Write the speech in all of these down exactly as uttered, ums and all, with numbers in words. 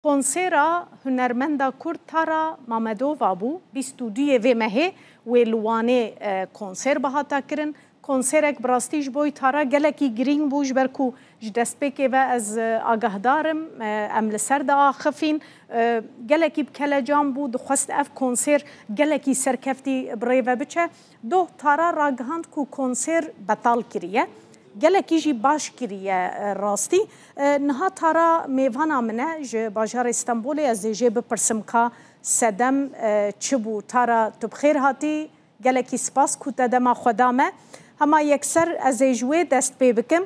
Konsera hunermenda Kurd Tara Mamedova bû, bîst û duyê vê mehê wê li Wanê, e, konser bihata kirin. Konserek bi rastî ji bo Tara gelekî girîng bû, ji ber ku ji destpêkê ve ez, e, agahdar im, e, em li ser diaxifîn. E, gelekî bi kelecan bû, dixwest ev konser gelekî serkeftî bi rê ve biçe. Doh Tara ragihand ku konser betal kiriye. Gelekî jî baş kiriye, e, rastî. E, niha Tara mêvana min e, ji bajarê Stenbolê, ez ê jê bipirsim ka sedem, e, çi bû. Tara, tu bi xêr hatî, gelekî spas ku te dema xwe da me. Hema yekser ez ê ji wê dest pê bikim.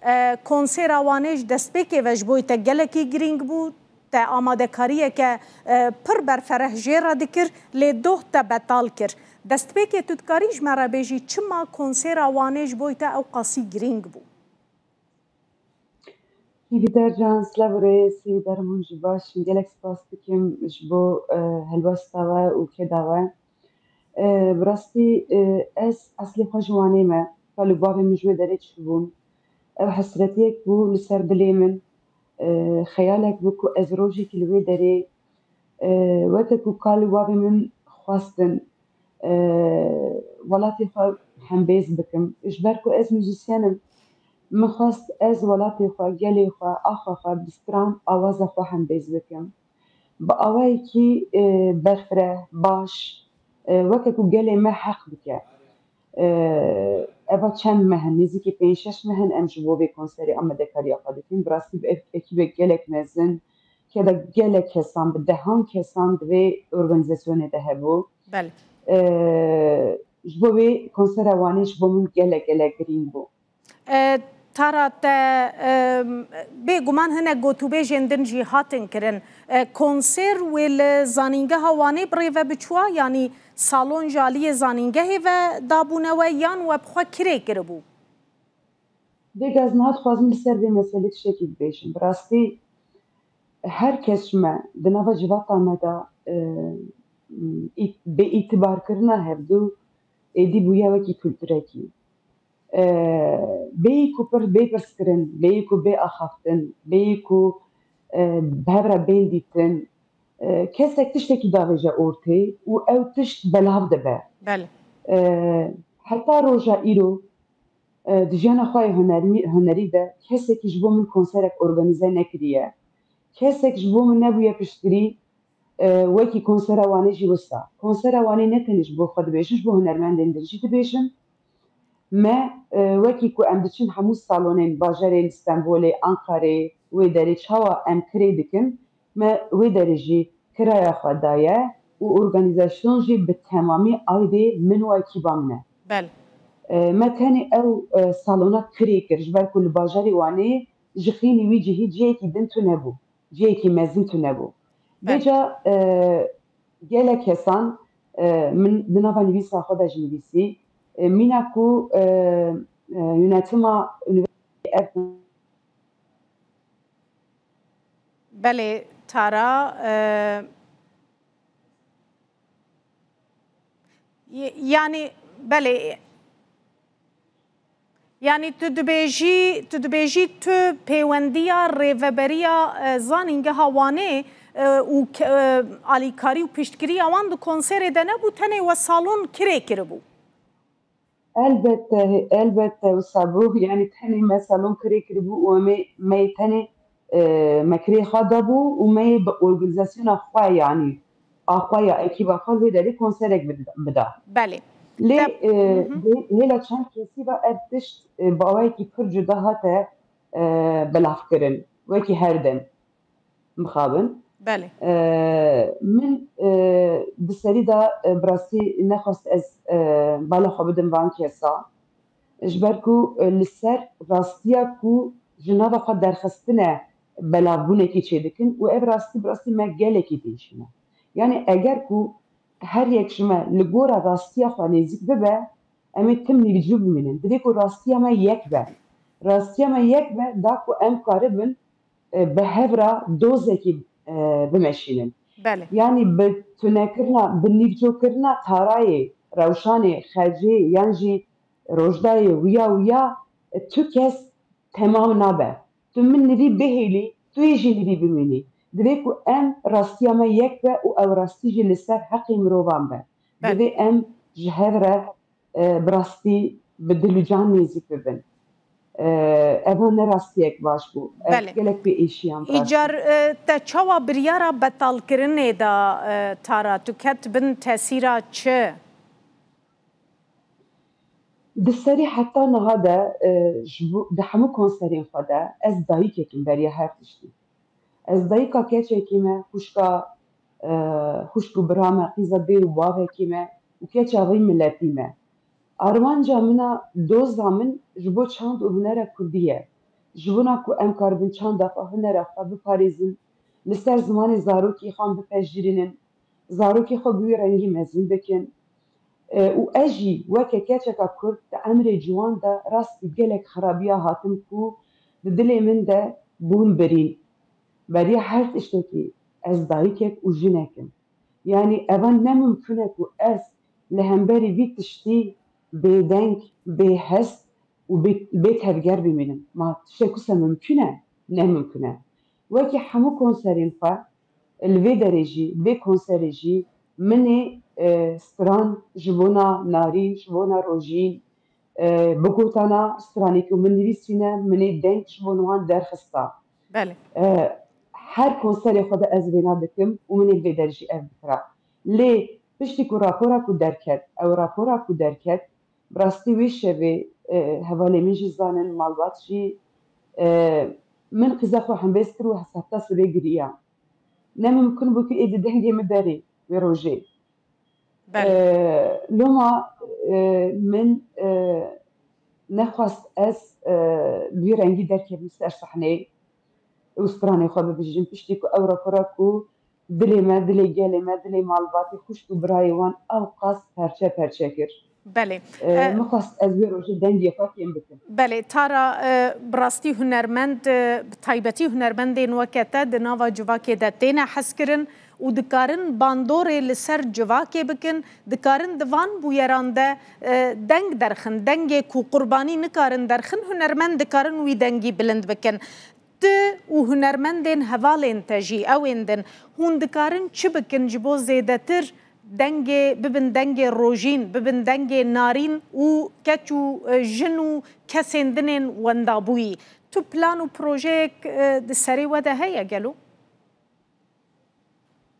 E, konsera Wanê ji destpêkê ve ji bo te gelekî girîng bû. Te amadekariyeke, e, pir berfereh jê re dikir, lê doh te betal kir. Destpêkê tu dikarî ji me re bêjî çima konsera Wanê ji bo te ew qasî girîng bû? Hîvîdar can, silav û rêz, hîvîdar hûn jî baş in. Gelek spas dikim ji bo, e, helwesta we û keda we. E, bi rastî, e, ez eslê xwe ji Wanê me. Kal û bavê min ji wê derê çûbûn. Ew hesretiyek bû li ser dilê min. E, xeyalek bû ku ez rojekî li wê derê, e, weke ku kal û bavê min xwestin, e, welatê xwe hembêz bikim. Ji ber ku ez muzîsyen im, min xwest ez welatê xwe, gelê xwe, axa xwe bi stran awaza xwe hembêz bikim. Bi awayekî, e, berfireh, baş, e, weke ku gelê me heq bike. E, eva çend meh in, nêzîkî pênc şeş meh in em ji bo vê konserê amadekariya xwe dikin. Bi rastî bi ek-, ekîbek gelek mezin, keda gelek kesan, bi dehan kesan di vê organîzasyonê de hebû. Belê. E, ji bo vê konsera Wanê ji bo min gelek, gelek girîng bû. E, Tara, te, e, bêguman hinek gotûbêjên din jî hatin kirin. E, konser wê li Zanîngeha Wanê bi rê ve biçûwa, yanî salon ji aliyê zanîngehê ve dabûne we yan we bi xwe kirê kiribû? Vêga ez niha dixwazim li ser vê meselê tiştekî bibêjim. Bi rastî her kes ji me di nava civata me de, e, ît-, bê îtibarkirina hevdû êdî bûye wekî kulturekî. E, bêyî ku pir bê pirskirin, bêyî ku bê axaftin, bêyî ku, e, bi hev re bên dîtin, e, kesek tiştekî davêje ortê û ew tişt belav dibe. Belê. E, heta roja îro, e, di jiyana xwe yê hunermî-, hunerî de kesekî ji bo min konserek organîze nekiriye. Kesek ji bo min nebûye piştgirî, e, wekî konsera Wanê jî wisa. Konsera Wanê ne tenê ji bo xwe dibêjin, ji bo hunermendên din jî dibêjin. Me, e, wekî ku em diçin hemû salonên bajarê li Stenbolê, Ankarê, wê derê çawa em kirê dikin, me wê derê jî kiraya xwe daye û organîzasyon jî bi temamî aydê min û ekîba min e. Belê. E, me tenê ew, e, salona kirê kir, ji ber ku li bajarê Wanê ji xînî wî cihî cihekî din tune bû, cihekî mezin tune bû. Belê. Vêca, e, gelek kesan, e, min di nava nivîsa xwe de jî nivîsî, e, mîna ku, e, e, yönetima üniversiteyê ev Belê, Tara, e, y-, yanî, belê, yanî tu dibêjî, tu dibêjî tu pêwendiya rêveberiya, e, Zanîngeha Wanê, e, û ke-, e, alîkarî û piştgiriya wan di konserê de nebû, tenê we salon kirê kiribû? Elbette, elbette wisa bû. Yanî tenê me salon kirê kiribû û em ê, me yê tenê, e, me kirê xwe dabû û me yê bi organîzasyona xwe, yanî a xwe ya ekîba xwe wê derê konserek bid-, bida. Belê. Lê, Te- e, Hı hı. hê-, hêla çend kesî ve ev tişt, e, bi awayekî pir cuda hate, e, belavkirin. Wekî her dem. Mixabin. Belê. E, min, e, di serî de, e, bi rastî nexwest ez, e, bala xwe bidim van kesa. Ji ber ku, e, li ser rastiya ku ji nava xwe derxistine belavbûnekî çêdikin û ev rastî bi rastî me gelekî têşîne. Yanî eger ku her yek ji me li gora rastiya xwe nêzîk bibe, em ê tim nîvcû bimînin. Divê ku rastiya me yek be. Rastiya me yek be, da ku em karibin, e, bi hev re dozekî, e, bimeşînin. Belê. Yanî bi tunekirina, bi nîvcokirina Tarayê, Rewşanê, Xecê yan jî Rojdayê wiya wiya, e, tu kes temam nabe. Tu min nivî bihêlî, tu yê jî nivî bimînî. Divê ku em rastiya me yek be û ew rastî jî li ser heqê mirovan be. Belê. Divê em ji hev re, e, bi rastî, bi dil û can nêzîk bibin. E, eva ne rastiyek baş bû. Ev Belê. Gelek pê êşiyan bi rastî. Îcar, e, te çawa biryara betalkirinê da, e, Tara? Tu ket bin tesîra çi? Di serî heta niha de, e, ji bo, di hemû konserên xwe de ez dayikek im beriya her tiştî. Ez dayika keçekî me, xwişka, e, xwişk û bira me, qîza dê û bavekî me û keça vî miletî me. Armanca min a, doza min ji bo çand û hunera kurdî ye. Ji bona ku em karibin çanda xwe, hunera xwe biparêzin, li ser zimanê zarokî xwe bipejirînin, zarokê xwe bi wî rengî mezin bikin. E, û ez jî weke keçeka kurd di emrê ciwan de rastî gelek xerabiya hatim ku di dilê min de bûn birîn. Beriya her tiştekî ez dayikek û jinek im. Yanî eva ne mimkun e ku ez li hemberî vî tiştî bêdeng, bêhest û bê, bê tevger bimînim. Ma tiştek wisa mimkun e? Ne mimkun e. Wekî hemû konserên xwe, li vê derê jî, vê konserê jî min ê, e, stran ji bona Narîn, ji bona Rojîn, e, bi gotana stranê ku min nivîsîne, min ê deng ji bo wan derxista. Belê. E, her konserê xwe de ez vêna dikim û min ê vê der jî ev bikira. Lê piştî ku rapora ku derket, ew rapora ku derket, bi rastî wê şevê, e, hevalê min jî zanin, malbat jî, e, min qîza xwe hembêz kir û heta sibê giriya. Ne mimkun bû ku êdî dengê min derê wê rojê. Belê. E, loma, e, min, e, nexwest ez, e, bi vî rengî derkevim ser sehneyê û stranê xwe bibijim. Piştî ku ew rapora ku dilê me, dilê gelê me, dilê malbatê, xwişk û birayê wan ew qas perçe perçe kir. Belê. E, E, min xwest ez vê rojê dengê xwe kêm bikim. Belê, Tara, e, bi rastî hunermend, e, bi taybetî hunermendên weke te di nava civakê de têne hezkirin û dikarin bandorê li ser civakê bikin, dikarin di van bûyeran de, e, deng derxin, dengê ku qurbanî nikarin derxin, hunermend dikarin wî dengî bilind bikin. Tu û hunermendên hevalên te jî, ewên din, hûn dikarin çi bikin ji bo zêdetir dengê, bibin dengê Rojîn, bibin dengê Narîn û keç û, e, jin û kesên dinên wendabûyî? Tu plan û projeyek, e, di serê we de heye gelo?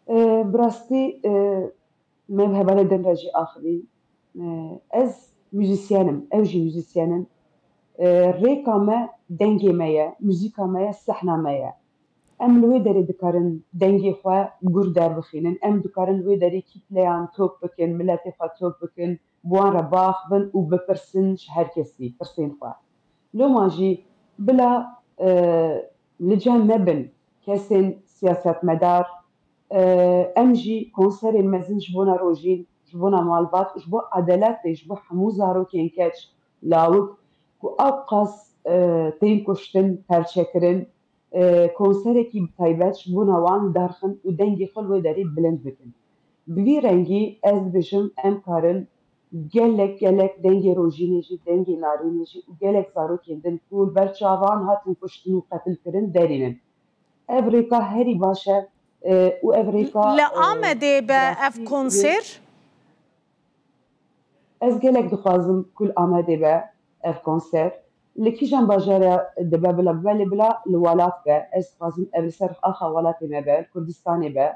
E, bi rastî, e, me bi hevalê din re jî axivî. E, ez muzîsyen im, ew jî muzîsyen in. E, rêka me dengê me ye, muzîka me ye, sehna me ye. Em li wê derê dikarin dengê xwe gur derbixînin. Em dikarin li wê derê kîtleyan top bikin, miletê xwe top bikin, bi wan re biaxivin û bipirsin ji her kesî pirsên xwe. Loma jî bila, e, li cem me bin kesên siyasetmedar, e, em jî konserên mezin ji bona Rojîn, ji bona malbat, ji bo edeletê, ji bo hemû zarokên keç, lawik ku ew qas, e, tên kuştin, perçekirin, e, konserekî bi taybet ji bona wan derxin û dengê xwe li wê derê bilind bikin. Bi vî rengî ez dibêjim em karin gelek, gelek dengê Rojînê jî, dengê Narînê jî û gelek zarokên din ku li ber çavan hatin kuştin û qetilkirin derînin. Ev rêka herî baş e, e, û ev rêka, Li e, Amedê be ev rastî konser? Ez gelek dixwazim ku li Amedê be ev konser. Li kîjan bajara dibe bila, belê bila li welat be. Ez dixwazim ev li ser axa welatê me be, li Kurdistanê be.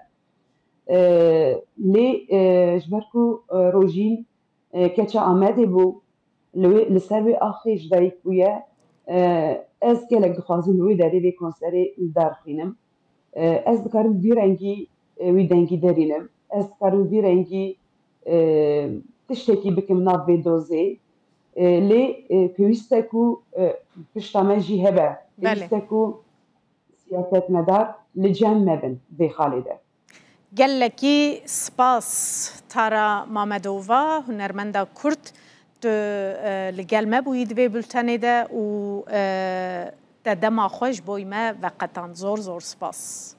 E, lê, e, ji ber ku, e, Rojîn, e, keça Amedê bû, li wê, li ser wê axê ji dayik bûye. E, ez gelek dixwazim li wê derê vê konserê li dar xînim. E, ez dikarim vî rengî, e, wî dengî derînim. Ez dikarim vî rengî, e, tiştekî bikim nav vê dozê. E, lê, e, pêwîst e ku, e, pişta me jî hebe. Belê. Pêwîst e ku siyasetmedar li cem me bin vê xalê de. Gelekî spas Tara Mamedova, hunermenda Kurd, tu, e, li gel me bûyî di vê bultenê de û, e, te dema xwe ji bo me veqetand. Zor zor spas.